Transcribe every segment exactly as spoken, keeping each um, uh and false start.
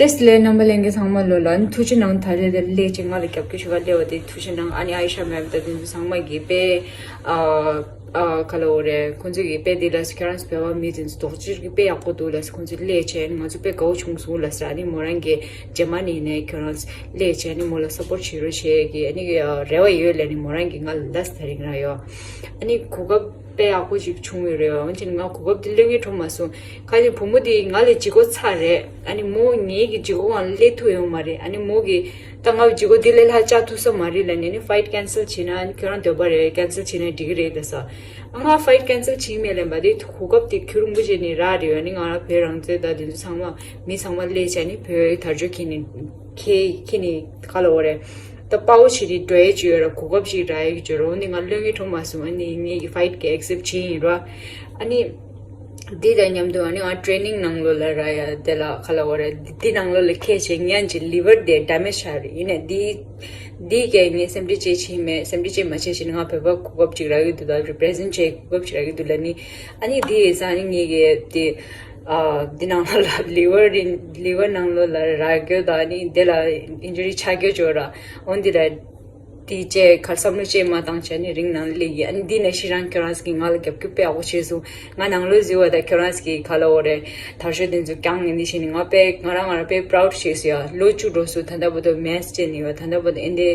ཏེས་ལེ་རྣམ་པ་ལྷན་རྒྱས་ཚང་མ་ལོ་ལ་ཐུགས་རྗེ་གནང་། ད་རེས་དེ་སླེབས་བྱས་ང་ལ་རྒྱབ་སྐྱོར་ཞུ་ག་སླེབས་པ་དེ་ཐུགས་རྗེ་གནང་། ཨ་ནི་ཨའི་ཤ་མེམ་དང་དེ་ཚོ་ཚང་མ་གིས་དཔེ་ཨ་ཨ་ག་ལ་འོ་རེད། ཁོང་ཚོ་གིས་དཔེ་དེ་ལ་ཁྱེད་རང་ཚོ་བོད་པ་མི་དེ་ཚོ་རྡོག་རྩ་གཅིག་སྒྲིལ་དཔེ་ཡག་པོ་འདུག་ལ། ཁོང་ཚོ་སླེབས་བྱས་ང་ཚོ་དཔེ་དགའ་བོ་བྱུང་སོང་ལ། ཨ་ནི་མོ་རང་གིས་འཇར་མ་ནི་ནས་ཁྱེད་རང་ཚོ་སླེབས་བྱས་ཨ་ནི་མོ་ལ་སབ་པོར་བྱེད་རོགས་བྱེད་ཀྱི་ཨ་ནི་རེ་བ་ཡོད་ལ། ཨ་ནི་མོ་རང་གིས་ང་ལ་ལ་སི་ད་རིང་ར་ཡོད། ཨ་ནི་གོ་སྐབས་དཔེ་ཡག་པོ་ཞིག་བྱུང་བའི་རེད། འོན་ཀྱང་ང་གོ་སྐབས་དེ་ལོན་གྱི་འགྲོ་མ་སོང་། ཁ་ཅིག་བུ་མོ་དེ་ང་ལས་ལྗིད་ཁོག་ཚ་རེད། ཨ་ནི་མོ་ངེད་ཀྱི་ལྗིད་ཁོག་སྒང་ལ་སླེབས་ཐུབ་ཡོང་མ་རེད། ཨ་ནི་མོ་གིས་ད་ང་ལྗིད་ཁོག་དེ་ལས་ལྷག་བཅག་ཐུབ་ས་མ་རེད་ལབ་ནས། ཨ་ནི་ཕ་ལའིཊ་ཁེན་སལ་བྱས་ན། ཨ་ནི་ཁྱོད་རང་འདོད་པ་རེད་ཁེན་སལ་བྱས་ན་འགྲིག་གི་རེད་ལབ་ས། ང་ཕ་ལའིཊ་ཁེན་སལ་བྱེད་ཀྱི་མེད་ལབ་པ་དེ། གོ་སྐབས་དེ་ཁྱོད་རང་པོ་བྱས་ནས་རག་རེད། ཨ་ནི་ང་རང་བོད་རང་བཙན་དང་དེ་ཚོ་ཚང་མ་མི་ཚང་མ་སླེབས་བྱས་ནི་བོད་དར་ལྕོག་འཁྱེར་ནས་ཁྱེད་ཁྱེད་ནི་ག་ལ་འོ་རེད། ད་དཔའ་བོ་བྱེད་དེ་འགྲོ་ཡས་ཅིག་ཡོད་ར། གོ་སྐབས་ཅིག་རག་ཡས་ཅིག་ཡོད་ར། འོ་ནི་ང་ལོན་གྱི་འགྲོ་མ་སོང་། ཨ་ནི་ངེད་ཀྱི་ཕ་ལའིཊ་གི་ཨེག་སེབ་བྱེད་ཡིན་ར། ཨ་ནི་འདི་དང་མཉམ་དུ་ཨ་ནི་ང་ཊེ་རེ་ནིང་ནང་ལོགས་ལ་ར་ཡ་དེ་ལ་ག་ལ་འོ་ར། འདི་ནང་ལོགས་ལ་ཁྱེད་བྱས་ངན་གྱི་ལི་ཝར་དེ་ཌེ་མེཇ་ཆགས་རེད། ཡིན་ནའི་འདི་འདི་གས་ངས་སེམས་ཁྲལ་བྱེད་ཆེད་མེད། སེམས་ཁྲལ་བྱེད་མ་བྱེད་བྱས་ནས་ང་བོད་པ་གོ་སྐབས་ཅིག་རག་གི་འདུག་ད་རི་པི་རེ་ཛེན་ཊི་བྱེད་གོ་སྐབས་ཅིག་རག་གི་འདུག་ལབ་ནི། ཨ་ནི་འདི་ཡིན་ཙང་ཨ་ནི་ངེད་ཀྱི་དེ། ཨ་འདི་ནང་ལོགས་ལ་ལི་ཝར་རི་ལི་ཝར་ནང་ལོགས་ལ་རག་རྒྱུ་དང་ཨ་ནི་དེ་ལ་ཨིན་ཇུ་རི་ཆགས་རྒྱུ་ཅིག་ཡོད་ར། འོ་འདི་ལ་དེ་བཅས་ག་བསམ་བློ་ཅིག་མ་བཏང་བྱས་ནས་རིང་ནང་སླེབས་ཡིན། ཨ་ནི་འདི་ནས་ཤི་རང་ཁྱོད་རང་ཚོ་གིས་ང་ལ་རྒྱབ་སྐྱོར་དཔེ་ཡག་པོ་བྱས་སོང་། ང་ནང་ལོགས་འཛུལ་བ་དང་ཁྱོད་རང་ཚོ་གིས་ག་ལ་འོ་རེད། དར་ལྕོག་དེ་ཚོ་བཀྱགས་ནས་འདི་བྱས་ནས་ང་དཔེ་ང་རང་ང་རང་དཔེ་པ་རའུ་ཌི་བྱས་སོང་ཡ། ལོ་བཅུ་འགྲོ་སོང་། ད་ལྟ་བར་དུ་མེ་སི་བྱས་ནས་ཡོད། ད་ལྟ་བར་དུ་ཨེ་འདི་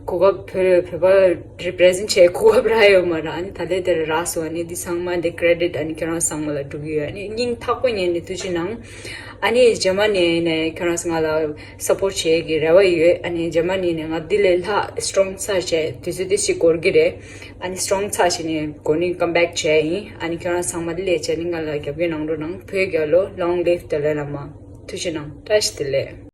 གོ་སྐབས་བོད་བོད་པ་རི་པི་རེ་ཛེན་ཊི་བྱས་གོ་སྐབས་རག་ཡོད་མ་རེད། ཨ་ནི་ད་ལྟའི་དེར་རག་སོང་། ཨ་ནི་འདི་ཚང་མ་འདི་ཀེ་རེ་ཌིཊ་ཨ་ནི་ཁྱོད་རང་ཚང་མ་ལ་འགྲོ་གི་ཡོད། ཨ་ནི་སྙིང་ཐག་པ་ནས་ནས་ཐུགས་རྗེ་གནང་། ཨ་ནི་འཇར་མ་ནི་ནས་ཁྱོད་རང་ཚོ་ང་ལ་སབ་པོར་ཊི་བྱེད་ཀྱི་རེ་བ་ཡོད། ཨ་ནི་འཇར་མ་ནི་ནས་ང་འདི་ལས་ལྷག་སི་ཊོང་ཚ་བྱས་དུས་ཚོད་དེ་ཞིག་འགོར་གི་རེད། ཨ་ནི་སི་ཊོང་ཚ་བྱས་ནས་འགོ་ནས་ཀམ་བེག་བྱས་ཡིན། ཨ་ནི་ཁྱོད་རང་ཚང་མ་སླེབས་བྱས་ནི་ང་ལ་རྒྱབ་སྐྱོར་གནང་རོགས་གནང་། བོད་རྒྱལ་ལོ། Long live the Dalai Lama། ཐུགས་རྗེ་གནང་། བཀྲ་ཤིས་བདེ་ལེགས།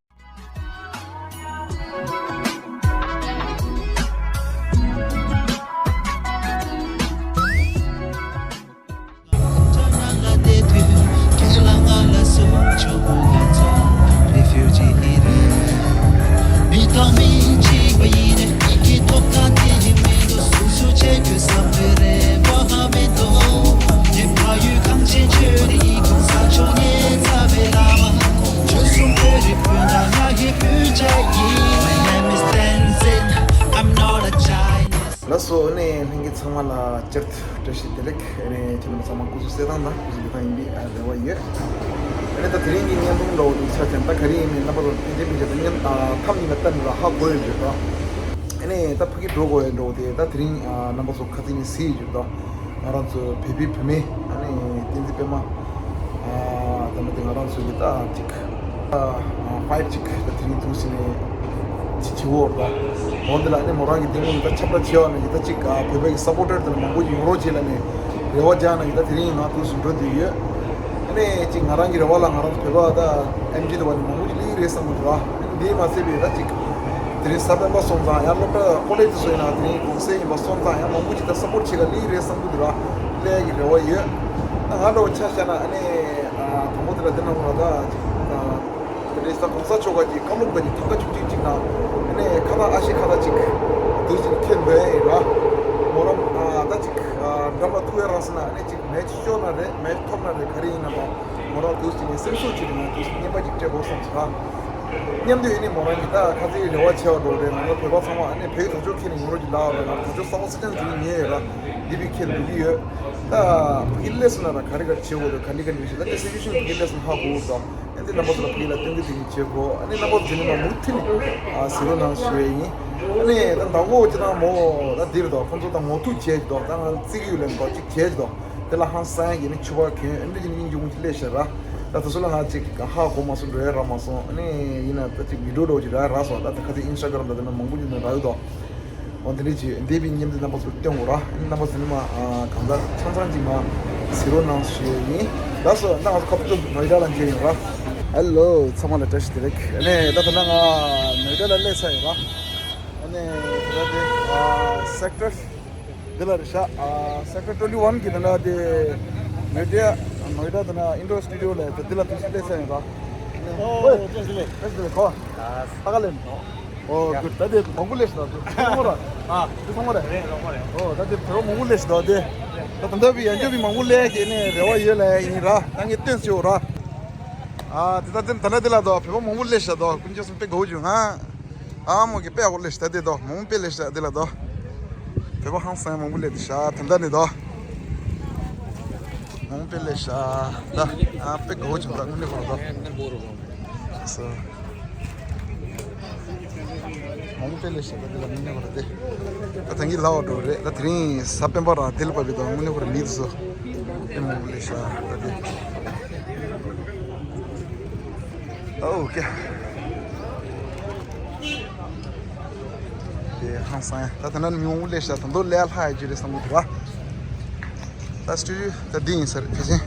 ལགས་སོ། ཨ་ནི་ལྷན་རྒྱས་ཚང་མ་ལ་བསྐྱར་དུ་བཀྲ་ཤིས་བདེ་ལེགས། ཨ་ནི་ཁྱེད་རྣམ་པ་ཚང་མ་སྐུ་གཟུགས་གསལ་ཐང་དང་སྐུ་གཟུགས་བདེ་ཐང་ཡིན་པའི་རེ་བ་ཡོད། ཨ་ནི་ད་དེ་རིང་གི་བརྙན་ཐུང་འདྲ་བོ་འདུག་ཆ་ཅན་ད་ག་རེ་ཡིན་མིན་རྣམ་པ་ཚོ་ཕན་ཆད་ཕན་ཆད་ད་བརྙན་ཨ་ཐམ་ནེལ་ལ་ལྟ་ནས་ལ་ཧ་གོ་ཡོད་རེད་ད། ཨ་ནི་ད་ཕ་གི་འགྲོ་དགོས་ཡོད་འདྲ་བོ་དེ་ད་དེ་རིང་ཨ་རྣམ་པ་ཚོ་ཁ་ཚིག་ནས་གཟིགས་ཡོད་རེད་ད། ང་རང་ཚོ་བོད་པའི་བུད་མེད་ཨ་ནི་བསྟན་འཛིན་པད་མ་ཨ་ད་མ་དེ་ང་རང་ཚོ་གི་ད་ཅིག་ཨ་ཕའིབ་ཅིག་ད་དེ་རིང་ཐུག་ཟིན་ནས་ཅིག་བྱེད་འོར་ད། འོ་འདི་ལ་ཨ་ནི་མོ་རང་གི་དེ་སྔོན་ད་ཁྱབ་བསྒྲགས་བྱས་པ་ནང་གི་ད་ཅིག་ཨ་བོད་པའི་གི་སབ་པོར་ཊར་དེ་ལ་མང་པོ་ཡོང་རོགས་བྱེད་ལ་ནས་རེ་བ་རྒྱག་ནང་གི་ད་དེ་རིང་ང་ཐུག་ཟིན་འགྲོ་བསྡད་ཡོད། ཨ་ནི་ཅིག་ང་རང་གི་རེ་བ་ལ་ང་རང་ཚོ་བོད་པ་ད་ཨེམ་ཆི་དེ་བ་ནི་མང་པོ་ཅིག་སླེབས་ཀྱི་རེད་བསམ་གི་འདུག་ཨ། ཨ་ནི་འདི་མ་ཚད་པའི་ད་ཅིག་དེ་རིང་གཟའ་སྤེན་པ་སོང་ཙང་ཡང་སློབ་གྲྭ་ཀོ་ལེཇ་དེ་ཚོ་ཡིན་ན་དེ་རིང་གུང་སེང་ཡིན་པ་སོང་ཙང་ཡང་མང་པོ་ཅིག་ད་སབ་པོར་ཊར་བྱེད་ག་སླེབས་ཀྱི་རེད་བསམ་གི་འདུག་ཨ། སླེབས་ཀྱི་རེ་བ་ཡོད། ད་ང་འདྲ་བོ་ཆ་བཞག་ན་ཨ་ནི་ཨ་དང་པོ་དེ་ལ་དེ་ནང་ལ་ད་ཅིག་ཨ། དེ་ནས་ད་གོང་ས་མཆོག་ག་གི་བཀའ་སློབ་ག་གི་ཐུགས་ཁ་ཆུང་ཆུང་ཅིག་དང་། ཨ་ནི་ཁ་ཐག་ཨ་ཤི་ཁ་ཐག་ཅིག་འདུག་ཅིག་ཁྱེད་འདོད་ཡ་ཡིན་ར། མོ་རང་ཨ་ད་ཅིག་ཨ་འགྲམ་ལ་ཐུག་ཡ་རག་སོང་ན་ཨ་ནི་ཅིག་མེ་ཆི་ཤོར་ན་རེད་མེ་ཆི་ཐོབ་ན་རེད་ག་རེ་ཡིན་ན་མ་མོ་རང་འདུག་ཅིག་ནས་སེམས་གསོ་བྱེད་དུས་ང་འདུག་ཅིག་རྔན་པ་ཅིག་སྤྲད་དགོས་བསམ་སོང་ར། མཉམ་དུ་ཨ་ནི་མོ་རང་གི་ད་ཁ་ཚིག་རེ་བ་ཆེ་བ་འགྲོ་རེད། ང་ཚོ་བོད་པ་ཚང་མ་ཨ་ནི་བོད་ཀྱི་དོན་གཅོད་ཁྱེད་ནས་ངོ་རོ་ཅིག་ལ་བ་རེད། ང་དོན་གཅོད་གསར་པ་སེ་ཅན་འདུག་ཉེ་ཡོད་ར། འདི་བི་ཁྱེད་འདུག་གི་ཡོད། ད་ཕ་གི་སླེབས་སོང་ན་ར་ག་རེ་ག་རེ་བྱེད་དགོས་རེད་ག་འདི་ག་འདི་ཞིག་ད་ནི་སི་ཅུ་ཨེ་ཤན་ཕ་གི་སླེབས་སོང་ཧ་གོ་གི་ར། ཨ་འདི་རྣམ་པ་ཚོ་ལ་ཕ་གི་ལ་སྟོན་གི་དེ་ནི་བྱེད་དགོས། ཨ་ནི་རྣམ་པ་ཚོ་དེ་ནི་མ་མུ་མཐུད་ནས་ཨ་གཟིགས་རོགས་གནང་ཞུ་ཡས་ཡིན། ཨ་ནི་ད་མདང་དགོང་ཅི་ན་མོ་ད་འདིར་དོ་ཁོང་ཚོ་ད་ངོ་ཐུག་བྱས་ཀྱི་དོ་ད་ང་བརྩི་གི་ཡོད་ལན་དོ་གཅིག་བྱས་ཀྱི་དོ་དེ་ལ་ཧང་སང་གི་ནི་ཆུ་བ་གྱོན་ཨ་འདི་ཅི་ནི་སྙིང་རྗེ་མོ་ཅིག་སླེབས་ཤག་ར། ད་དེ་ཚོ་ལ་ང་ཅིག་ཧ་གོ་མ་སོང་འགྲོ་ཡ་རག་མ་སོང་། ཨ་ནི་ཡིན་ན་ད་ཅིག་བི་ཌིའོ་འདྲ་བོ་ཅིག་རག་རག་སོང་། ད་ད་ཁ་ཚིག་ཨིན་སི་ཊ་གྷ་རམ་ད་དེ་ན་མང་པོ་ཅིག་ནས་རག་ཡོད་དོ། འོ་དེ་འདྲ་ཅིག་འདས་པའི་མཉམ་དུ་རྣམ་པ་ཚོར་སྟོན་དགོས་ར། རྣམ་པ་ཚོ་ནི་མ་གང་ལྟར་ཆང་ཚང་ཅིག་མ་གཟིགས་རོགས་གནང་ཞུ་ཡས་ཡིན། ལགས་སོ། ད་ང་ཚོ་ཁ་ཐུག་ནོ་ཡི་ཌ་ལ་མཇལ་ཡོང་ར། ཧེ་ལོ། ཚང་མ་ལ་བཀྲ་ཤིས་བདེ་ལེགས། ཨ་ནི་ད་ད་ན་ང་ནོ་ཡི་ཌ་ལ་སླེབས་ཚར་ཡོད་ར། ཨ་ནི་ད་དེ་ཨ་སེག་ཊར་འདི་ལ་རེད་ཤག་ཨ་སེག་ཊར་ཊུ་ཝེན་ཊི་ཝན་གི་ད་ན་དེ་ནོ་ཡི་ཌ་ནོ་ཡི་ཌ་ད་ན་ཨིན་ཌོར་སི་ཊུ་ཌི་ཡོ་ལ་ད་འདི་ལ་དུས་སུ་སླེབས་ཚར་ཡོད་ར། ཨོ་བཀྲ་ཤིས་བདེ་ལེགས། བཀྲ་ཤིས་བདེ་ལེགས་ཁོ། ཨ་ཁ་ལེན། ཨོ་གུཌ། ད་དེ་མང་པོ་སླེབས་ཤག་ད་དེ་ཚང་མ་ར། ཨ་དེ་ཚང་མ་ར། ཨོ་ད་དེ་བོད་པ་མང་པོ་སླེབས་ཤག་ད་དེ། ད་ད་ལྟ་བི་ཡང་འཇོག་བི་མང་པོ་སླེབས་ཀྱི་ནས་རེ་བ་ཡོད་ལ་ཡིན་ར། ད་ངས་སྟོན་ཟེར་ར། ཨ་དེ་ད་དེ་ད་ན་དེ་ལ་དོ་བོད་པ་མང་པོ་སླེབས་ཤག་དོ། དཀོན་མཆོག་གསུམ་དཔེ་དགའ་བོ་བྱུང་ང་། ཨ་མོ་གི་དཔེ་ཡག་པོ་སླེབས་ཤག་ད་དེ་དོ། མང་པོ་དཔེ་སླེབས་ཤག་དེ་ལ་དོ། བོད་པ་ཧང་སང་མང་པོ་སླེབས་དེ་ཤག་ད་ད་ནི་དོ། མང་པོ་དཔེ་སླེབས་ཤག་ད། ཨ་དཔེ་དགའ་བོ་བྱུང་ད་དངོས་གནས་ཁོ་རང་དོ། སོ། མང་པོ་དཔེ་སླེབས་ཤག་ད་དེ་ལ་དངོས་གནས་ཁོ་རང་དེ། ད་ད་གིན་ལ་བ་འགྲོ་རེད། ད་དེ་རིང་གཟའ་སྤེན་པ་རང་དེ་ལ་བབས་པའི་དོ། དངོས་གནས་ཁོ་རང་མི་དེ་ཚོ་དཔེ་མང་པོ་སླེབས་ཤག་ད་དེ། ཨོ་ཀེ། དེ་ཧང་སང་ཡ། ད་ད་ན་མི་མང་པོ་སླེབས་ཤག་ད་མདོ་ལས་ལྷག་ཡ་རྒྱུ་རེད་བསམ་གི་འདུག་ད་སྤྲོ་ཡུལ་ད་འདི་ཡིན་ས་རེད་ཕལ་ཆེར།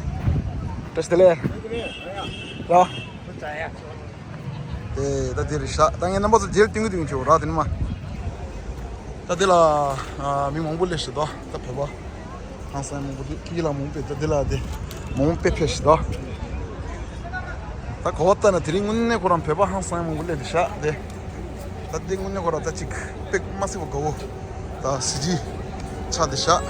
བཀྲ་ཤིས་བདེ་ལེགས། ར། དེ་ད་དེ་རེད་ཤག་ད་ངས་རྣམ་པ་ཚོ་མཇལ་སྟོན་གི་འདུག་ཆོག་ར་དེ་ནི་མ། ད་དེ་ལ་ཨ་མི་མང་པོ་སླེབས་ཤག་ད་ད་བོད་པ། ཧང་སང་མང་པོ་འདུག་ཁྱི་ལ་མང་པོ་ད་དེ་ལ་དེ་མང་པོ་དཔེ་ཕེབས་ཤག་ད། ད་གོ་བ་ལྟ་ན་དེ་རིང་དངོས་གནས་ཁོ་རང་བོད་པ་ཧང་སང་མང་པོ་སླེབས་ཤག་དེ། ད་དེ་དངོས་གནས་ཁོ་རང་ད་ཅིག་དཔེ་མ་སྲིད་པ་དགའ་བོ། ད་གཟི་བརྗིད་ཆགས་བསྡད་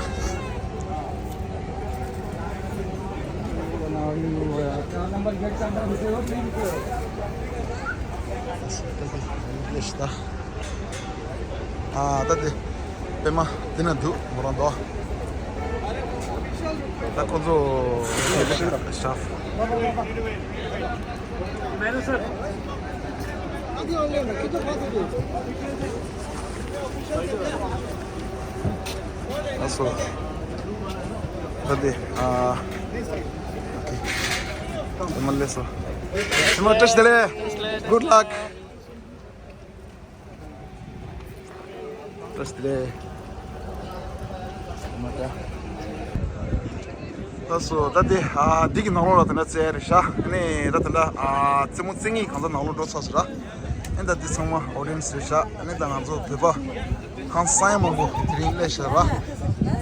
ཤག་ཨ་ད་དེ་པད་མ་དེ་ན་འདུག་མོ་རང་དོ། ད་ཁོ་ཚོ་ཤག་ལགས་སོ། ད་དེ་ཨ། ཨོ་ཀེ། དེ་མ་ལས་སོ། དེ་མ་བཀྲ་ཤིས་བདེ་ལེགས། Good luck. བཀྲ་ཤིས་བདེ་ལེགས། དེ་མ་ད། ལགས་སོ། ད་དེ་ཨ་འདི་གི་ནང་ལོགས་ལ་དེ་འདྲ་བཙལ་རེད་ཤག་ཨ་ནི་ད་དེ་འདྲ་ཨ་རྩེད་མོ་རྩེ་མཁན་གང་ཚང་ནང་ལོགས་འགྲོ་ཚར་སོང་ར། ཨ་ནི་ད་འདི་ཚང་མ་ཨོ་ཌི་ཡན་སི་རེད་ཤག་ཨ་ནི་ད་ང་ཚོ་བོད་པ་ཧང་སང་མང་པོ་དེ་རིང་སླེབས་ཤག་ར།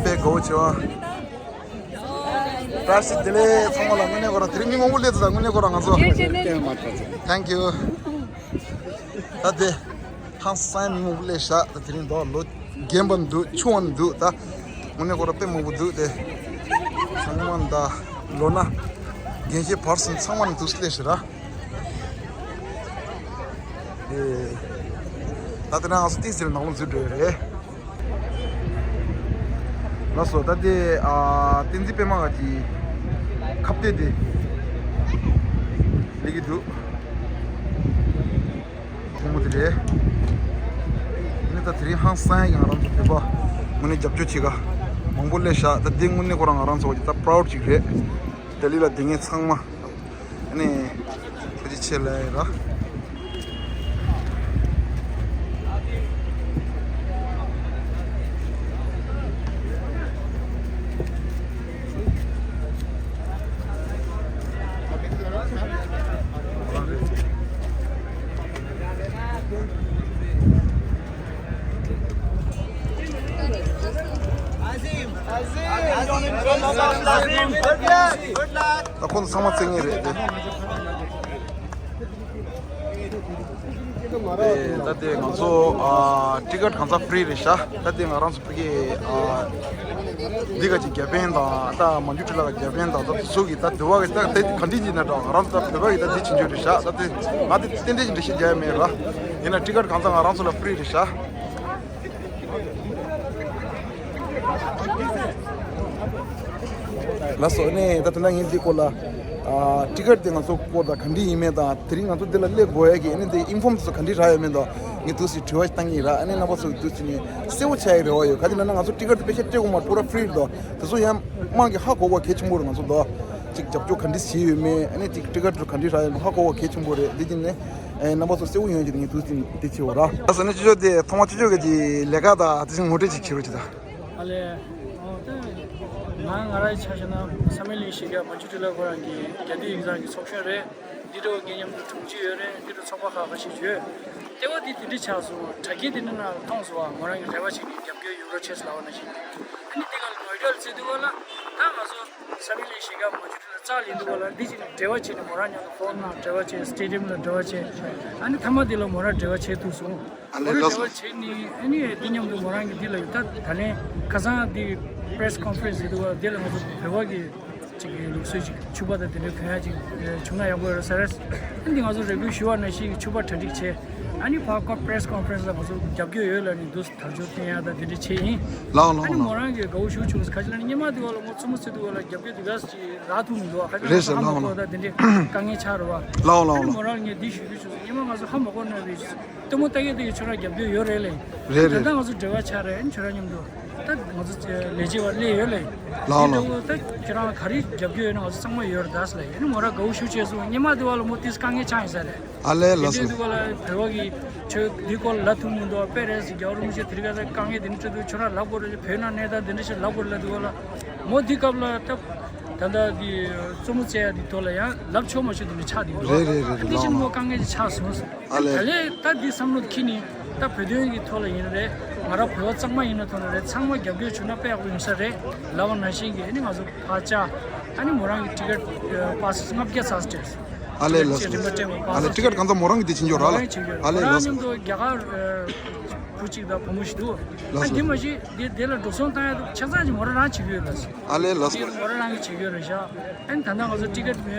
དཔེ་དགའ་བོ་བྱེད་པ། བཀྲ་ཤིས་བདེ་ལེགས། ཚང་མ་ལ་དངོས་གནས་ཁོ་རང་དེ་རིང་མི་མང་པོ་སླེབས་འདུག་ད་དངོས་གནས་ཁོ་རང་ང་ཚོ། Thank you. ད་དེ་ཧང་སང་མི་མང་པོ་སླེབས་ཤག་ད་དེ་རིང་ད་ལོ་རྒན་པ་འདུག་ཆུང་བ་འདུག་ད་དངོས་གནས་ཁོ་རང་དཔེ་མང་པོ་འདུག་དེ་ཚང་མ་ད་ལོ་ན་རྒན་གཞོན་བར་གསུམ་ཚང་མ་ནས་འདུག་སླེབས་ཤག་ར། ཨེ། ད་དེ་ན་ང་ཚོ་ཏི་སེར་ནང་ལོགས་འཛུལ་འགྲོ་ཡི་རེད། ལགས་སོ། ད་དེ་ཨ་བསྟན་འཛིན་པད་མ་གི་ཁ་གཏད་དེ་ལས་ཀྱི་འདུག་ཁོང་མོ་དེ་རེད། ནི་ད་དེ་རིང་ཧང་སང་ཡ་ང་རང་ཚོ་བོད་པ་དངོས་གནས་རྒྱབ་སྐྱོར་བྱེད་ག་མང་པོ་སླེབས་ཤག་ད་དེ་དངོས་གནས་ཁོ་རང་ང་རང་ཚོ་གི་ད་པ་རའུ་ཌི་ཅིག་རེད། ལྡི་ལི་ལ་སྡོད་མཁན་ཚང་མ། ཨ་ནི། ཐུགས་རྗེ་ཆེ་ལབ་ཡིན་ར། ད་ཁོང་ཚོ་ཚང་མ་བརྩེགས་ངེས་རེད་དེ། ཨེ་ད་དེ་ང་ཚོ་ཨ་ཊི་ཀེ་ཊི་གང་ཚང་ཕི་རི་རེད་ཤག་ད་དེ་ང་རང་ཚོ་ཕ་གི་ཨ་འདི་ག་ཅིག་བརྒྱ་དཔོན་དང་ད་མ་འཇུ་ཁྲི་ལ་བརྒྱ་དཔོན་དང་ད་དེ་ཚོ་གི་ད་དེ་བ་གི་ད་དེ་ག་འདྲི་ཅིག་ན་འདྲ་ང་རང་ཚོ་ད་བོད་པ་གི་ད་འདི་ཕྱིན་རྒྱུ་རེད་ཤག་ད་དེ་ང་དེ་ཏན་ཏན་ཅིག་འགྲེལ་བཤད་རྒྱག་ཡ་མེད་ར། ཡིན་ན་ཊི་ཀེ་ཊི་གང་ཚང་ང་རང་ཚོ་ལ་ཕི་རི་རེད་ཤག་ལགས་སོ། ནས་ད་དེ་འདྲ་ངས་འདི་སྐོར་ལ་ཨ་ཊི་ཀེ་ཊི་དེ་ང་ཚོ་སྐོར་དང་ག་འདྲ་ཡིན་མིན་དང་དེ་རིང་ང་ཚོ་འདི་ལ་སླེབས་དགོས་ཡ་གི་ཨ་ནི་དེ་ཨིན་ཕོམ་དེ་ཚོ་ག་འདྲ་རག་ཡོད་མེད་དང་ངས་འདུག་སེ་དྲི་བ་ཞིག་བཏང་གི་ཡིན་ར། ཨ་ནི་རྣམ་པ་ཚོ་འདུག་སེ་ནས་གསལ་པོ་ཆགས་ཡ་རེ་བ་ཡོད། ག་དེ་ན་ན་ང་ཚོ་ཊི་ཀེ་ཊི་དེ་དཔེ་ཆ་སྤྲད་དགོས་མ་རེད། པུ་ར་ཕི་རི་རེད་དོ། དེ་ཚོ་ཡང་དམངས་ཀྱི་ཧ་གོ་བ་གལ་ཆེན་པོ་རེད། ང་ཚོ་དོ་ཅིག་རྒྱབ་སྐྱོར་ག་འདྲ་བྱས་ཡོད་མེད་ཨ་ནི་ཅིག་ཊི་ཀེ་ཊི་ག་འདྲ་རག་ཡོད་མེད་ཧ་གོ་བ་གལ་ཆེན་པོ་རེད། འདི་བྱས་ནས་ཨ་རྣམ་པ་ཚོ་གསལ་པོ་ཡོང་ཡ་གི་ངས་འདུག་སེ་འདི་བྱས་པ་ར། ད་ཟེར་ན་ཅི་ཆོག་དེ་ཐོག་མ་ཅི་ཆོག་གི་ལས་ཀ་དང་དེ་བཞིན་ངོ་སྤྲོད་ཅིག་བྱེད་རོགས་གྱིས་ད། ཨ་ལས། ཨོ་ད། ང་ང་རང་ཆ་བཞག་ན་ས་མི་ལིང་ཞིག་ག་མ་ཆུ་ཁྲི་ལ་ཁོ་རང་གི་རྒྱ་དུས་ཡིག་ཚང་གི་ཚོགས་གཞོན་རེད། འདི་འགྲོ་ངའི་མཉམ་དུ་དྲུང་ཆེ་ཡོད་རེད། འདི་འགྲོ་ཚོགས་པ་ཁག་ཁ་ཤས་ཡོད། ལྟེ་བ་འདི་དེ་འདྲ་ཆགས་སོང་། དྲ་རྒྱའི་འདི་འདྲ་ནང་མཐོང་སོང་བ། མོ་རང་གི་རེ་བ་བྱེད་ཀྱི་རྒྱབ་སྐྱོར་ཡོད་རོགས་བྱས་ལབ་པ་ནང་བཞིན། ཨ་ནི་འདི་ག་ལ་ནོ་ཡི་ཌལ་བྱེད་དུས་ག་ལ་ད་ང་ཚོ་ས་མི་ལིང་ཞིག་ག་མ་ཆུ་ཁྲི་ལ་རྩ་ལེན་དུས་ག་ལ་འདི་ཅིག་ནས་འབྲེལ་བ་བྱས་ནས་མོ་རང་མཉམ་དུ་ཕོན་ནང་འབྲེལ་བ་བྱས། སི་ཊེ་ཌི་ཡམ་ལ་འབྲེལ་བ་བྱས། ཨ་ནི་མཐའ་མ་འདི་ལ་མོ་རང་འབྲེལ་བ་བྱས་ཐུབ་སོང་། ཨ་ལས་ལགས་སོ། བྱས་ནི་ཨ་ནི་འདི་མཉམ་དུ་མོ་རང་གི་འདི་ལ་ཡོད་ད། ད་ལན་ཁ་སང་འདི་པི་རེ་སི་ཀོན་ཕ་རེན་སི་ཡོད་འདུག་བ། འདི་ལ་ང་ཚོ་བོད་པ་གི་ ལུགས་སྲོལ་ཅིག་ཕྱུ་པ་དང་དེ་འདྲའི་གོན་ཡ་ཅིག་བྱུང་ན་ཡག་པོ་ཡོད་རེད་ཟེར། ཨ་ནི་ང་ཚོ་རེ་སྐུལ་ཞུ་བ་ནང་བཞིན་ཕྱུ་པ་གྲ་སྒྲིག་བྱས། ཨ་ནི་ཕར་ཀོ་པི་རེ་སི་ཀོན་ཕ་རེན་སི་ལ་ང་ཚོ་རྒྱབ་སྐྱོར་ཡོད་ལབ་ནས་འདུག་དར་ལྕོག་འཐེན་ཡ་དང་དེ་འདྲ་བྱས་ཡིན། ལའོ་ལའོ། ཨ་ནི་ལའོ། མོ་རང་གིས་དགའ་བོ་ཞེ་པོ་བྱུང་སོང་། ཁ་ཅིག་ལ་ནི་སྔོན་མ་དེ་བ་ལ་མོ་རྩེད་མོ་རྩེ་དུས་བ་ལ་རྒྱབ་སྐྱོར་དེ་ག་ཅིག་རག་ཐུབ་མི་འདུག་ཁ་ཅིག་ལ་རེད་ཟེར། ཧ་མ་ལའོ་གོ་ལའོ། ད་དེ་འདྲའི་དཀའ་ངལ་ཆགས་རེད་བ། ལའོ་ལའོ་ཨ་ནི་ལའོ། མོ་རང་ངས་འདི་ཞུ་རྒྱུ་བྱུང་སོང་། སྔོན་མ་ང་ཚོ་ཧ་མ་གོ་ན་བའི་ལྟད་མོ་ལྟ་གི་ལྟ་གི་ཁྱོད་རང་རྒྱབ་སྐྱོར་ཡོད་རེད་ལབ་ཡིན། རེད་ད་རེད། ལྟ་ང་ཚོ་འབྲེལ་བ་ཆགས་རེད། ཨ་ནི་ཁྱོད་རང་མཉམ་དུ་ད་ང་ཚོ་ལས་བྱེད་པ་སླེབས་ཡོད་ལབ་ཡིན། ལའོ་ལའོ། འདི་ལྟ་བུ་ད་ཁྱོད་རང་ག་རེ་རྒྱབ་སྐྱོར་ཡོད་ན་ང་ཚོ་ཚང་མ་ཡོད་རེད་ད་ཟེར་ལབ་ཡིན། ཨ་ནི་མོ་རང་དགའ་བོ་ཞེ་པོ་བྱས་སོང་། སྔོན་མ་དེ་བ་ལ་མོ་ཏིས་དཀའ་ངལ་ཆགས་ཡིན་ས་རེད། ཨ་ལས་ལགས་སོ། དེ་འདྲའི་དུས་བ་ལ་བོད་པ་གི་ཁྱོད་འདི་སྐོར་ལ་ཐུག་མི་འདུག་དཔེ་རེད་ཟེར། རྒྱལ་བ་རིན་པོ་ཆེ་དེ་རིང་ཁ་སང་དཀའ་ངལ་དེ་འདྲ་འཕྲད་དུས་ཁྱོད་རང་ལབ་དགོས་རེད། བོད་ནང་གནས་སྟངས་དེ་འདྲ་ཞིག་ལབ་དགོས་རེད་ལབ་དུས་བ་ལ་མོ་འདི་སྐབས་ལ་ད་ད་ལྟ་འདི་རྩེད་མོ་རྩེ་ཡ་འདི་ཐོག་ལ་ཡང་ལབ་ཆོག་མ་ཆོག་དེ་འདྲ་ཆགས་འདུག་རེད་རེད་རེད་རེད། འདི་ལའོ་ཕྱིན་མོ་ལའོ། དཀའ་ངལ་ཅིག་ཆགས་སོང་། ཨ་ལས། ད་ལས་ད་འདི་བསམ་བློ་འཁྱེར་ནས་ད་བོད་དོན་གྱི་ཐོག་ལ་ཡིན་རེད། ང་རང་བོད་པ་གཙང་མ་ཡིན་ན་ཐོག་ལ་རེད། ཚང་མ་རྒྱབ་སྐྱོར་བྱུང་ན་དཔེ་ཡག་པོ་ཡོང་ས་རེད་ལབ་པ་ནང་བཞིན་གྱི་ཨ་ནི་ང་ཚོ་ཕར་བཅར། ཨ་ནི་མོ་རང་གི་ཊི་ཀེ་ཊི་པ་སེ་ལྔ་བརྒྱ་ཚར་སྤྲད། ཨ་ལས་ལགས་སོ། རིན་པ་སྤྲད་པ་པ་ཨ་ལས། ཊི་ཀེ་ཊི་གང་ཚ་མོ་རང་གི་དེ་ཕྱིན་ཆོག་ར་ལ། མོ་རང་ཕྱིན་ཆོག་ཨ་ལས་མོ་རང་ལགས་སོ། མཉམ་དུ་རྒྱ་གར་བུ་གཅིག་དང་བུ་མོ་ཞིག་འདུག་ལགས་ཨ་སོ། འདི་མ་གཞི་འདི་དེ་ལ་འགྲོ་སོང་བཏང་ཡ་འདུག་ཆ་ཚང་ཅིག་མོ་རང་རང་བྱེད་ཀྱི་ཡོད་ལགས་སོ། ཨ་ལས་ལགས་སོ། འདི་མོ་རང་རང་གི་བྱེད་ཀྱི་ཡོད་རེད་ཤག་ཨ་ནི་ད་ལྟ་ང་ཚོ་ཊི་ཀེ་ཊི་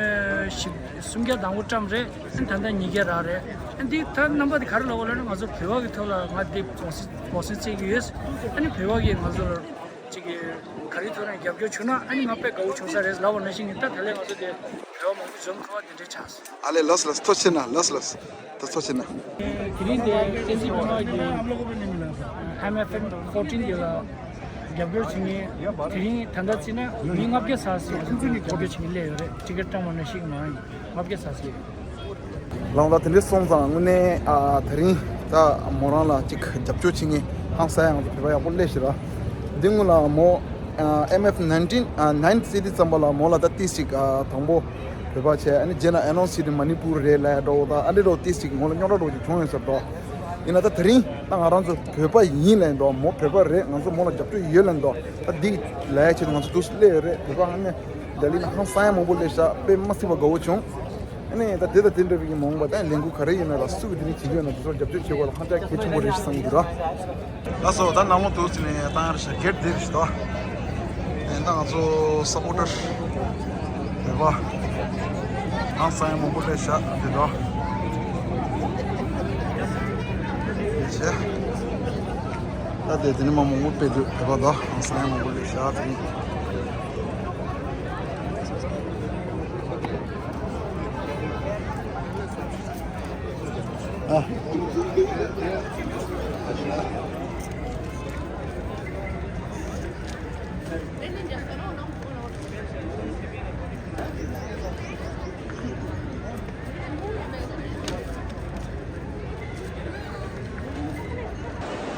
བཞི་སུམ་བརྒྱ་དང་པོ་བཀྲམ་རེད། ཨ་ནི་ད་ལྟ་ཉིས་བརྒྱ་རག་རེད། ཨ་ནི་འདི་ད་རྣམ་པ་འདི་ག་རེ་ལབ་དགོས་ལབ་ན་ང་ཚོ་བོད་པ་གི་ཐོག་ལ་ང་འདི་སྤོན་སར་སྤོན་སར་བྱེད་ཀྱི་ཡོད། ཨ་ནི་བོད་པ་གིས་ང་ཚོ་ལ་ཅིག་གི་ག་རེ་ཐོག་ནས་རྒྱབ་སྐྱོར་བྱུང་ན་ཨ་ནི་ང་དཔེ་དགའ་བོ་བྱུང་ས་རེད་ལབ་པ་ནང་བཞིན་གྱི་ད་ད་ལན་ང་ཚོ་དེ་བོད་པ་མང་པོ་འཛོམས་ཁ་བ་དེ་འདྲ་ཆགས་སོང་། ཨ་ལས་ལགས་སོ་ལགས་སོ། ཐུགས་རྗེ་ཆེ་གནང་། ལགས་སོ་ལགས་སོ། ད་ཐུགས་རྗེ་ཆེ་གནང་། དེ་རིང་དེ་བསྟན་འཛིན་སྒྲོལ་མ་གི་ཨེམ་ཨེཕ་ཨེན་ཕོར་ཊིན་དེ་ལ་རྒྱབ་སྐྱོར་བྱེད་མཁན་དེ་རིང་ད་ལྟ་བརྩིས་ན་མི་ལྔ་བརྒྱ་ཙམ་ཞིག་ཁོང་ཚོ་ནས་རྒྱབ་སྐྱོར་བྱེད་མཁན་སླེབས་ཡོད་རེད། ཊི་ཀེ་ཊི་བཀྲམ་པ་ནང་བཞིན་མ་ཡིན། ལྔ་བརྒྱ་ཙམ་ཞིག་ལགས་ལགས། དེ་འདྲ་སོང་ཙང་དངོས་གནས་ཨ་དེ་རིང་ད་མོ་རང་ལ་ཅིག་རྒྱབ་སྐྱོར་བྱེད་མཁན་ཧང་སང་ཡ་ང་ཚོ་བོད་པ་ཡག་པོ་སླེབས་ཤག་ར། འདི་སྔོན་ལ་མོ་ཨ་ཨེམ་ཨེཕ་ནའིན་ཊིན་ཨ་ནའིན་ཟེར་དུས་ཙམ་པ་ལ་མོ་ལ་ད་ཏིས་ཅིག་ཨ་དང་པོ་བོད་པ་བྱས། ཨ་ནི་རྗེས་ལ་ཨེ་ནོན་སི་ཊི་མ་ནི་པུར་རེད་ལབ་ཡ་འདྲ་བོ་དང་ཨ་འདྲ་འདྲ་བོ་ཏིས་ཅིག་མོ་ལ་རྙོག་དྲ་འདྲ་བོ་ཅིག་བྱུང་ཡོད་ས་རེད་དོ། ཡིན་ན་ད་དེ་རིང་ད་ང་རང་ཚོ་བོད་པ་ཡིན་ལབ་འདྲ་བོ། མོ་བོད་པ་རེད། ང་ཚོ་མོ་ལ་རྒྱབ་སྐྱོར་ཡོད་ལབ་འདྲ་བོ། ད་འདི་ལབ་ཡ་ཆེད་དུ་ང་ཚོ་འདུག་སེ་སླེབས་ཡོད་རེད། བོད་པ་ཨ་ནི་ལྡི་ལི་ནས་ཧང་སང་ཡ་མང་པོ་སླེབས་ཤག་དཔེ་མ་སྲིད་པ་དགའ་བོ་བྱུང་། ཨ་ནི་ད་དེ་དང་དེ་འདྲ་བའི་མང་པོ་ད་ལས་འགུལ་ག་རེ་ཡིན་ན་ལ་སུ་གི་དེ་རིང་བྱེད་ཀྱི་ཡོད་ན་དེ་ཚོར་རྒྱབ་སྐྱོར་བྱེད་དགོས་ལ་ཧང་ཅག་གལ་ཆེན་པོ་རེད་ཞེས་བསམ་གྱི་འདུག་ར། ལགས་སོ། ད་ནང་ལོགས་འདུག་ཟེར་ནས་བཏང་ཡ་རེད་ཤག་གེ་ཊི་དེ་རེད་ཤག་ད། ཨེ་ད་ང་ཚོ་སབ་པོར་ཊར་བོད་པ་ཧང་སང་ཡ་མང་པོ་སླེབས་ཤག་དེ་འདྲ། ཡེ་ཤེ། ད་དེ་དེ་ནས་མ་མང་པོ་སྤེལ་འདུག་བོད་པ་ད་ཧང་སང་ཡ་མང་པོ་སླེབས་ཤག་དེ་རིང་།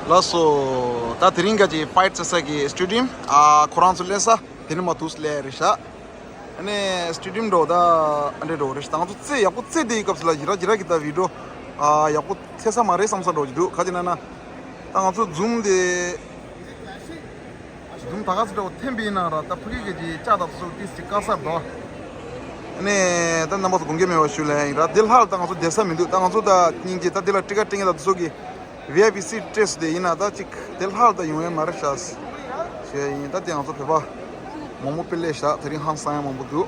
ལགས་སོ། ད་དེ་རིང་ག་ཅིག་ཕའིཊ་རྩེ་ས་གི་སི་ཊེ་ཌི་ཡམ་ཨ་ཁོ་རང་ཚོ་ལེན་ས་དེ་ནས་མ་འདུག་སེ་སླེབས་རེད་ཤག་ཨ་ནི་སི་ཊེ་ཌི་ཡམ་འགྲོ་ད་ཨ་འདྲས་འགྲོ་རེད་ཤག་ད་ང་ཚོ་རྩེ་ཡག་པོ་རྩེ་བསྡད་ཡི་སྐབས་སུ་ལ་ཡི་ར་ཡི་ར་གི་ད་བི་ཌི་ཡོ་ཨ་ཡག་པོ་འཚོལ་ས་མ་རེད་བསམ་ས་འགྲོ་གི་འདུག་ག་ཅི་ན་ན་ད་ང་ཚོ་ཛུམ་དེ་ཛུམ་ད་ག་ཚོད་འདྲ་བོ་འཐེན་པའི་ནང་ར་ད་ཕ་གི་གི་ཅིག་ལྕགས་དང་སོགས་ཏིས་ཅིག་དཀའ་ས་རེད་དོ། ཨ་ནི་ད་རྣམ་པ་ཚོ་དགོངས་འགལ་མེད་པ་ཞུ་ལེ་ཡིན་ར། དེ་ལྷག་ད་ང་ཚོ་བསྡད་ས་མི་འདུག་ད་ང་ཚོ་ད་སྙིང་རྗེ་ད་དེ་ལ་ཊི་ཀེ་ཊི་སྤྲད་མཁན་ད་དེ་ཚོ་གི་ཝི་ཨའི་པི་སི་ཊི་སྤྲད་སོང་དེ་ཡིན་ན་ད་ཅིག་དེ་ལྷག་ད་ཡོང་ཡ་མ་རེད་ཤག་ཞུ་ཡ་ཡིན། ད་དེ་ང་ཚོ་བོད་པ་མང་པོ་དཔེ་སླེབས་ཤག་དེ་རིང་ཧང་སང་ཡ་མང་པོ་འདུག་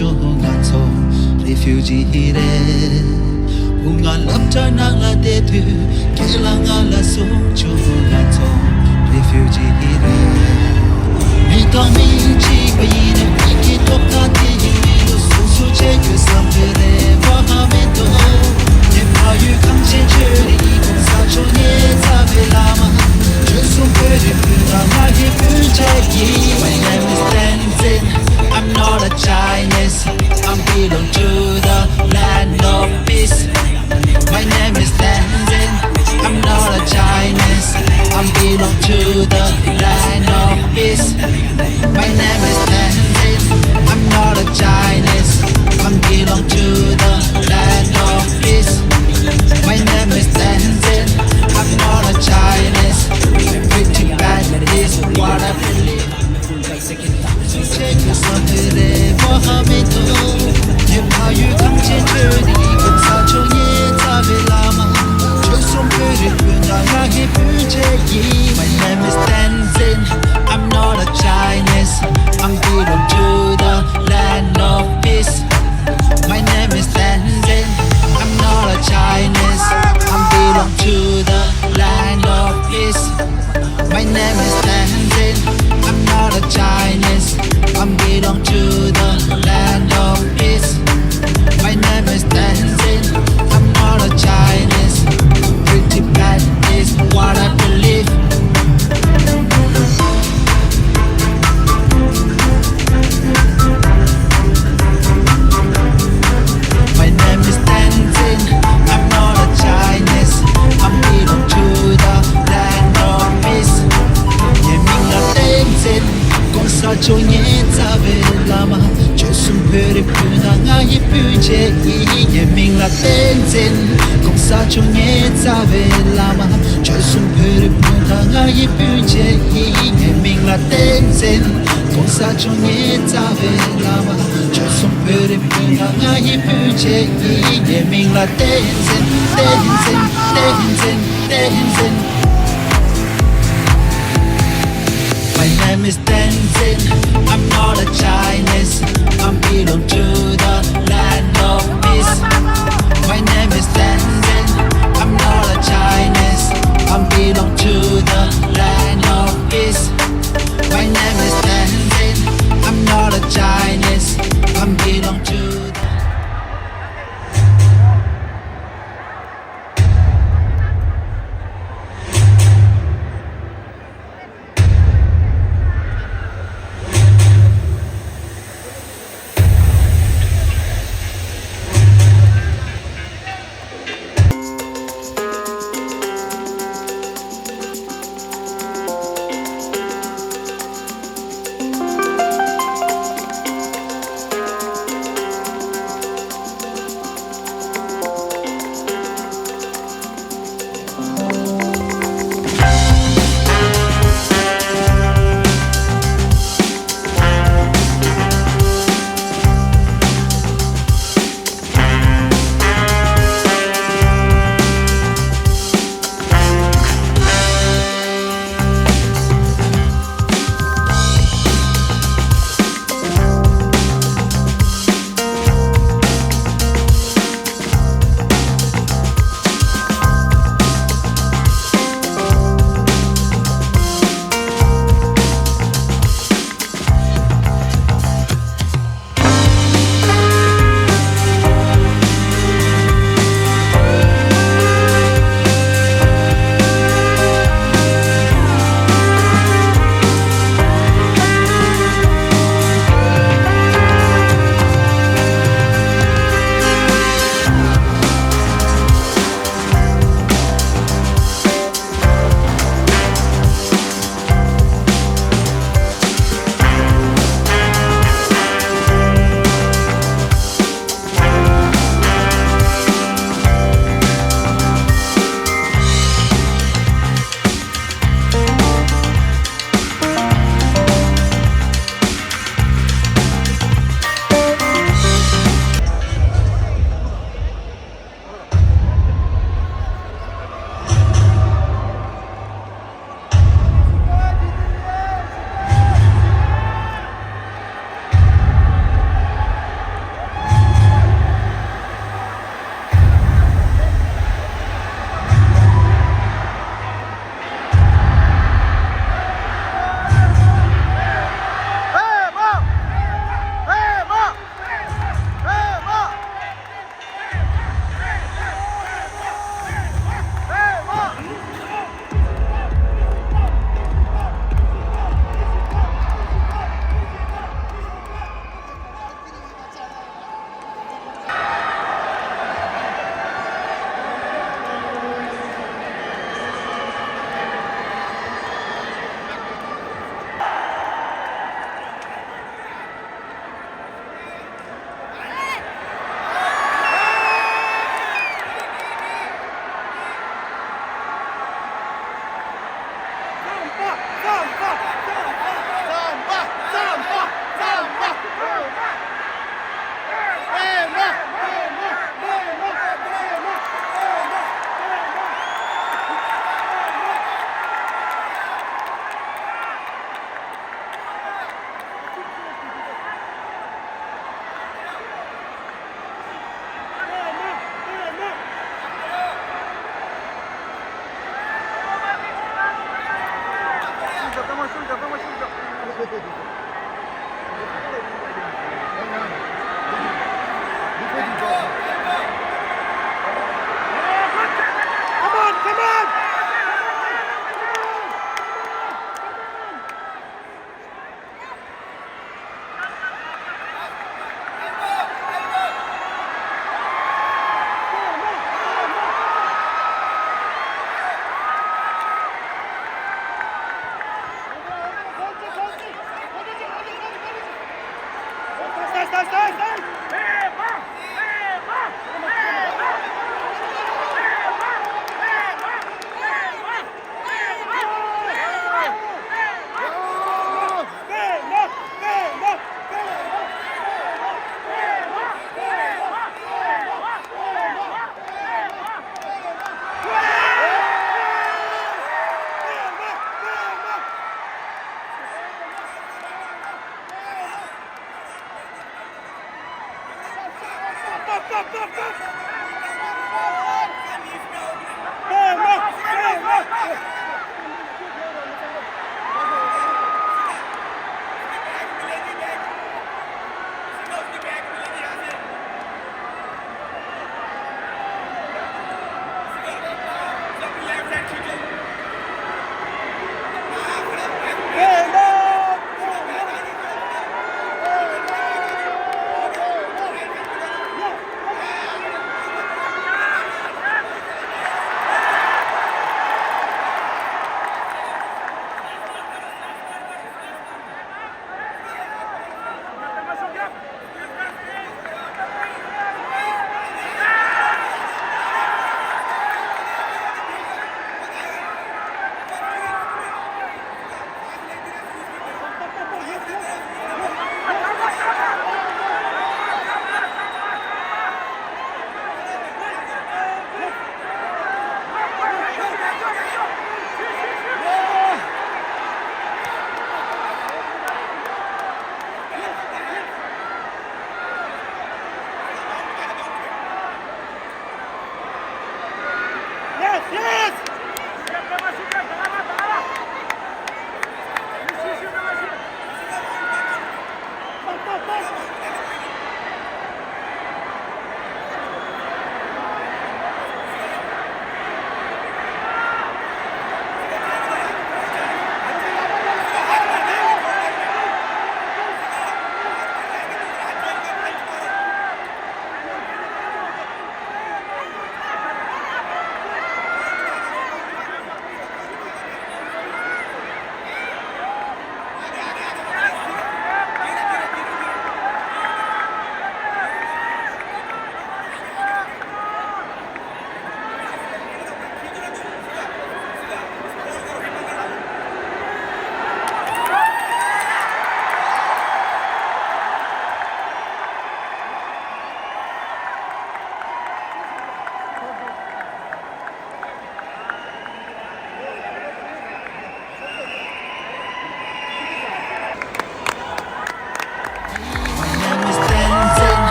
ང་ཚོ་རི་ཕིའུ་ཇི་རེད། བུ་ང་སློབ་གྲྭ་ནང་ལ་བསྡད་དུས་ཁྱེད་ལ་ང་ལ་གསུངས་བྱུང་། ང་ཚོ་རི་ཕིའུ་ཇི་རེད། མི་དང་མི་གཅིག་པ་ཡིན་ནའི་མིག་གི་ཐོག་ཁ་དེ་ཡིན་མི་འདུག་སུ་སུ་བྱེད་དགོས་བསམ་གྱི་རེད་བ་ཧ་མི་འདུག་ངས་ཕ་ཡུལ་གངས་ཅན་ཆོས་རིག་གི་གོང་ས་མཆོག་ངའི་རྩ་བའི་བླ་མ། བྱོལ་སོང་བོད་རིགས་སྤུན་ཟླ་ང་ཡི་སྤུན་མཆེད་ཡིན། My name is Tenzin. I'm not a Chinese. I'm belong to the land of peace. My name is Tenzin. I'm not a Chinese. I'm belong to the land of peace. My name is Tenzin. I'm not a Chinese. I'm belong to the land of peace. My name is Tenzin. I'm not a Chinese. Pretty bad is what I believe. My name is Tenzin, I'm not a Chinese. I'm belong to the land of peace. My name is Tenzin, I'm not a Chinese. I'm belong to the land of peace. My name is Tenzin. I'm not a Chinese. I'm belong to the land of peace. My name is Tenzin. I'm not a Chinese. Pretty bad is what I believe. My name is Tenzin. I'm not a Chinese. I'm belong to the land of peace. ངའི་མིང་ལ་བསྟན་འཛིན། གོང་ས་མཆོག་ངའི་རྩ་བའི་བླ་མ། བྱོལ་སོང་བོད་རིགས་སྤུན་ཟླ་ང་ཡི་སྤུན་མཆེད་ཡིན། ངའི་མིང་ལ་བསྟན་འཛིན། གོང་ས་མཆོག་ངའི་རྩ་བའི་བླ་མ། བྱོལ་སོང་བོད་རིགས་སྤུན་ཟླ་ང་ཡི་སྤུན་མཆེད་ཡིན། ངའི་མིང་ལ་བསྟན་འཛིན། གོང་ས་མཆོག་ངའི་རྩ་བའི་བླ་མ། བྱོལ་སོང་བོད་རིགས་སྤུན་ཟླ་ང་ཡི་སྤུན་མཆེད་ཡིན། ངའི་མིང་ལ་བསྟན་འཛིན། བསྟན་འཛིན། བསྟན་འཛིན། བསྟན་འཛིན། My name is Tenzin. I'm not a Chinese. I'm belong to the land of peace. My name is Tenzin. I'm not a Chinese. I'm belong to the land of peace. My name is Tenzin. I'm not a Chinese. I'm belong to the Come on, come on!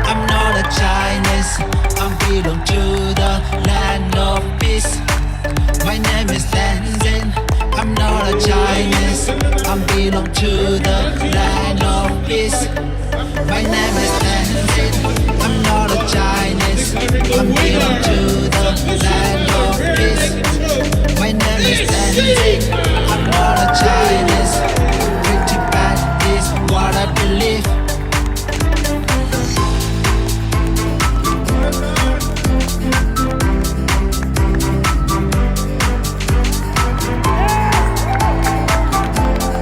I'm not a Chinese. I belong to the land of peace. My name is Tenzin. I'm not a Chinese. I belong to the land of peace. My name is Tenzin. I'm not a Chinese. I belong to the land of peace. My name is Tenzin. I'm not a Chinese. Pretty bad is what I believe.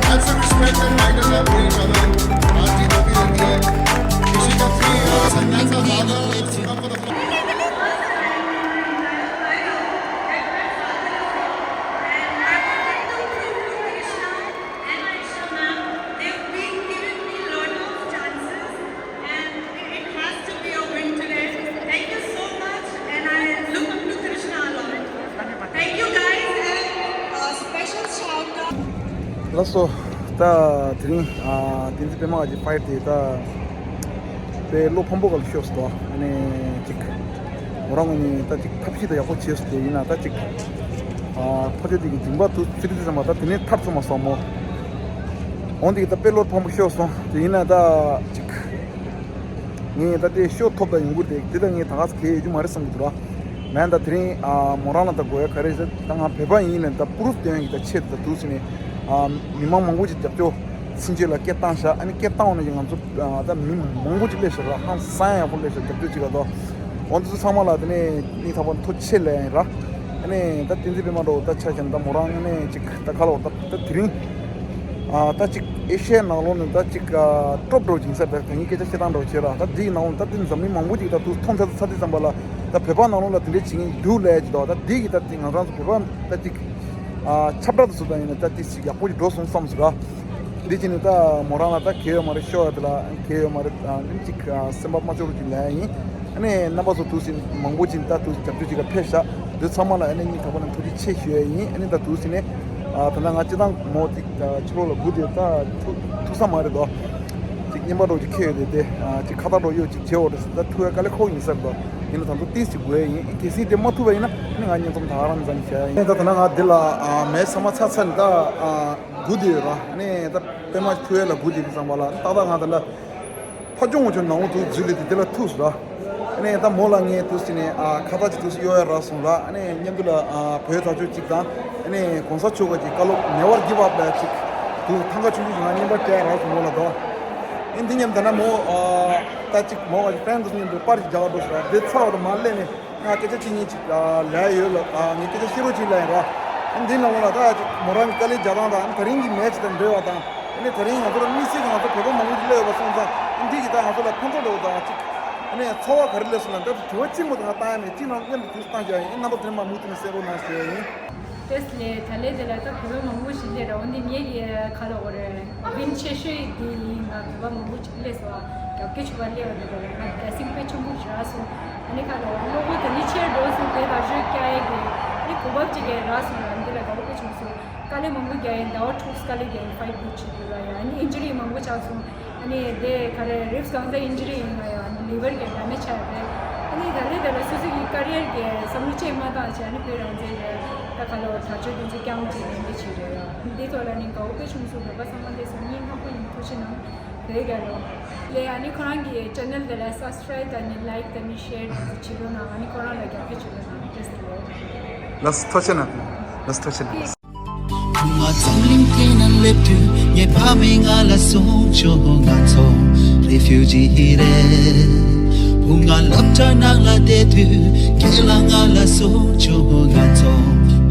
Have some respect and kindness for each other. Auntie Bobby Rangi, she got three years and that's her father. Come for the ལགས་སོ། ད་དེ་རིང་ཨ་བསྟན་འཛིན་པད་མ་གི་ཕའིཊ་དེ་ད་དཔེ་བློ་ཕམ་པོ་ག་ལ་ཤོར་སོང་། ཨ་ནི་ཅིག་མོ་རང་ངོས་ནས་ད་ཅིག་ཐབས་ཤེས་ད་ཡག་པོ་བྱས་སོང་། དེ་ཡིན་ན་ད་ཅིག་ཨ་ཕོ་ཅོ་དེ་གི་མཇིང་པ་དུ་ཚིག་དེ་ཙམ་པ་ད་དེ་ནས་ཐར་སོང་མ་སོང་མོ། འོན་ཏེ་ད་དཔེ་བློར་ཕམ་པོ་ཤོར་སོང་། དེ་ཡིན་ན་ད་ཅིག་ངས་ད་ལྟའི་ཤོ་ཐོབ་ད་ཡོང་གི་རེད། དེ་ད་ངས་ད་ག་ས་གས་ཡོད་རྒྱུ་མ་རེད་བསམ་གྱི་འདུག་ར། མེད་ད་དེ་རིང་ཨ་མོ་རང་ལ་ད་དགོས་ཡ་ག་རེ་ཟེར། ད་ང་བོད་པ་ཡིན་ལབ་ད་པུ་རུབ་སྟོན་ཡ་གི་ད་ཆེད་དུ་ད་འདུག་ཟེར་ནས་ཨ་མི་མང་མང་པོ་ཅིག་རྒྱབ་སྐྱོར་ཚིག་མཛོད་ལ་སྐད་བཏང་ཤག་ཨ་ནི་སྐད་བཏང་བ་ན་ཡང་ང་ཚོ་ཨ་ད་མི་མང་པོ་ཅིག་སླེབས་ཤག་ར། ཧང་སང་ཡག་པོ་སླེབས་ཤག་རྒྱབ་སྐྱོར་ཅིག་ལ་དོ། འོ་འདི་ཚོ་ཚང་མ་ལ་དེ་ནས་སྙིང་ཐག་པ་ནས་ཐུགས་རྗེ་ཆེ་ལབ་ཡིན་ར། ཨ་ནི་ད་བསྟན་འཛིན་པད་མ་འགྲོ་ད་ཆ་བཞག་ན་ད་མོ་རང་ཨ་ནི་ཅིག་ད་ག་ལ་བར་ད་ད་དེ་རིང་ཨ་ད་ཅིག་ཨེ་ཤི་ཡའི་ནང་ལོགས་ནས་ད་ཅིག་ཨ་ཀྲོབ་འགྲོ་ཅིང་ས་ད་ད་ངའི་སྐད་ཆ་བཤད་སྟངས་འགྲོ་བྱེད་ར། ད་འདིའི་ནང་ལོགས་ད་དེ་འཛམ་གླིང་མང་པོ་ཅིག་ད་དུ་མཐོང་ཚར་ཚར་དུས་ཙམ་པ་ལ་ད་བོད་པ་ནང་ལོགས་ལ་དེ་འདྲས་བྱེད་མཁན་འདུག་ལབ་ཀྱི་འདུག་ད་འདི་གི་ད་དེ་ང་རང་ཚོ་བོད་པ་ད་ཅིག་ཨ་ཁྱབ་བསྒྲགས་དུ་སུ་ད་ཡིན་ན་ད་དེ་ཞིག་ཡག་པོ་ཅིག་འགྲོ་སོང་བསམ་སོང་ར། འདི་བྱས་ནས་ད་མོ་རང་ལ་ད་གལ་ཡོད་མ་རེད། ཤོ་ཡ་དེ་ལ་གལ་ཡོད་མ་རེད། ཨ་འདི་ཅིག་ཨ་སེམས་པ་མ་སྐྱོ་རུ་ཅིག་ལབ་ཡ་ཡིན། ཨ་ནི་རྣམ་པ་ཚོ་འདུག་སེ་མང་པོ་ཅིག་ད་འདུག་སེ་རྒྱབ་སྐྱོར་ཅིག་ལ་ཕེབས་ཤག་འདི་ཚང་མ་ལ་ཨ་ནི་སྙིང་ཐག་པ་ནས་ཐུགས་རྗེ་ཆེ་ཞུ་ཡ་ཡིན། ཨ་ནི་ད་འདུག་སེ་ནས་ཨ་ད་ལྟ་ང་སྤྱི་བཏང་མོ་ཅིག་ཕྱི་ལོགས་ལ་སྒུག་བསྡད་ད་ཐུག་ཐུག་ས་མ་རེད་དོ། ཅིག་རྔན་པ་འདྲ་ཅིག་ཁྱེར་ཡོད་དེ་དེ་ཨ་ཅིག་ཁ་བཏགས་འདྲ་གཡོག་ཅིག་བྱེད་འོ་རེད་ཟེར་ད་ཐུག་ཡ་དཀའ་ལས་ཁག་ཡིན་ས་རེད་དོ། ཡིན་ན་ད་ཚོ་ཏིས་ཅིག་དགོས་ཡ་ཡིན། གལ་སྲིད་དེ་མ་ཐུབ་པ་ཡིན་ན་ཨ་ནི་ང་སྙན་རྩོམ་ད་ག་རང་མཛད་ནས་བྱ་ཡ་ཡིན། ད་ད་ལྟ་ང་འདི་ལ་ཨ་མེ་ས་མ་ཚ་ཚ་ནས་ད་ཨ་སྒུག་བསྡད་ཡོད་ར། ཨ་ནི་ད་པད་མ་ཐུག་ཡ་ལ་སྒུག་བསྡད་དུས་ཙམ་པ་ལ་ཏག་ཏག་ང་ད་ལྟ། ཕ་ཆུང་ངུ་ཆུང་ནང་དུ་འཛུལ་ལེ་དེ་དེ་ལ་ཐུག་སོང་ར། ཨ་ནི་ད་མོ་ལ་ངས་དུས་སི་ནས་ཨ་ཁ་བཏགས་ཅིག་དུས་སི་གཡོག་ཡ་རག་སོང་ར། ཨ་ནི་མཉམ་དུ་ལ་ཨ་བོད་དར་ལྕོག་ཅིག་དང་ཨ་ནི་གོང་ས་མཆོག་གི་བཀའ་སློབ་never give up ལ་ཅིག་དུ་ཐང་ཀ་ཆུང་ཆུང་ཞིག་ང་རྔན་པ་སྤྲད་རག་སོང་མོ་ལ་དོ། ཨ་ནི་འདི་མཉམ་ད་ན་མོ་ཨ་ད་ཅིག་མོ་ག་ཅིག་ཕན་དུ་མཉམ་དུ་པར་ཅིག་རྒྱག་འགྲོ་སོང་ར། དེ་ཚར་བ་དང་མ་སླེབས་ནས། ང་སྐད་ཆ་གཅིག་གཉིས་ཅིག་ལབ་ཡོད་ལ། ངས་སྐད་ཆ་ཤེས་རོགས་གཅིག་ལབ་ཡིན་ར། འདི་ནང་ལ་ད་ཅིག་མོ་རང་གི་དཀའ་ལས་རྒྱག་སྟངས་དང་ད་རིང་གི་མེ་ཆ་དང་འབྲེལ་བ་དང་། ཨ་ནི་ད་རིང་ང་ཚོ་ལ་དམིགས་བསལ་གྱི་ང་ཚོ་བོད་པ་མང་པོ་ཅིག་སླེབས་ཡོད་པ་སོང་ཙང་འདི་གི་ད་ང་ཚོ་ལ་ཕན་ཐོགས་འགྲོ་དང་ཅིག་ཨ་ནི་ཚོར་བ་ག་རེ་སླེབས་སོང་ལབ་ད་དྲི་བ་གཅིག་མོ་དང་ང་བཏང་ཡ་མེད། གཅིག་ནང་མཉམ་དུ་དུས་བཏང་བཞག་ཡིན། རྣམ་པ་དེ་མ་མུ་མཐུད་ནས་གསལ་པོ་གནང་ཞུ་ཡ་ཡིན། ཏེས་ལེ་ད་ལེ་དེ་ལ་ད་བོད་པ་མང་པོ་ཞིག་སླེབས་ར། འོ་འདི་ངེད་ཀྱི་ཁ་ལ་འོ་རེ་བིན་ཆེ་ཤོས་འདི་ཡིན། ང་བོད་པ་མང་པོ་ཞིག་སླེབས་སོང་། རྒྱབ་སྐྱོར་བྱེད་པ་སླེབས་པ་འདི་ལ་ང་blessing དཔེ་ཆེན་པོ་ཞིག་རག་སོང་། ཨ་ནི་ཁ་ལ་བློ་ཁོག་དེ་ནི་ཆེར་འགྲོ་སོང་། དེ་ལ་རོལ་རྒྱག་ཡས་ཀྱི་ཨ་ནི་གོ་སྐབས་ཅིག་གི་རག་སོང་ར། འདི་ལ་དགའ་པོ་དཔེ་ཆེན་པོ་སོང་། དཀའ་ལས་མང་པོ་རྒྱག་ཡིན། ཟླ་བ་དྲུག་དཀའ་ལས་རྒྱག་ཡིན། ཕའིཊ་འདི་བྱེད་དུས་ར་ཡ། ཨ་ནི་ཨིན་ཇུ་རི་མང་པོ་ཆགས་སོང་། ཨ་ནི་དེ་ག་རེ་རིབས་གང་ས་ཨིན་ཇུ་རི་ཡིན་ན་ཡང་ཨ་ནི་ལི་ཝར་གྱི་ཌེ་མེཇ་ཆགས་རེད། ཨ་ནི་ད་རེས་ད་ལ་སོ་སོ་གི་ཀ་རི་ཡར་གྱི་བསམ་བློ་ཅིག་མ་བཏང་བྱས་ཨ་ནི་བོད་རང་བཙན་ལ་ད་ག་ལ་བ་དྲག་སྤྱོད་དེ་ཚོ་རྐྱང་བྱས་ནས་འདི་བྱེད་རེད་ཡ། ཨ་ནི་འདི་ཐོག་ལ་ནི་དགའ་པོ་དཔེ་ཆུང་སོང་། བོད་པ་ཚང་མ་འདི་སང་ཉིན་ཧ་གོ་ཡིན། ཐུགས་རྗེ་གནང་། བོད་རྒྱལ་ལོ། ལས་ཨ་ནི་ཁོ་རང་གི་ཆེ་ནལ་དེ་ལ་སབ་སི་ཀ་རའིབ་དང་ནི་ལའིཀ་དང་ནི་ཤེར་དེ་ཚོ་བྱེད་རོགས་གནང་། ཨ་ནི་ཁོ་རང་ལ་རྒྱབ་སྐྱོར་བྱེད་རོགས་གནང་། ཐུགས་རྗེ་ཆེ། ལགས་སོ། ཐུགས་རྗེ་གནང་། ལགས་སོ། ཐུགས་རྗེ་གནང་། བུ་ང་འཛམ་གླིང་སྟེང་ན་སླེབས་དུས་ངའི་ཕ་མས་ང་ལ་གསུངས་བྱུང་། ང་ཚོ་རེ་ཕིའུ་ཇི་རེད། བུ་ང་སློབ་གྲྭ་ནང་ལ་བསྡད་དུས་ཁྱེད་ལ་ང་ལ་གསུངས་བྱུང་། ང་ཚོ་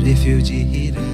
རེ་ཕིའུ་ཇི་རེད།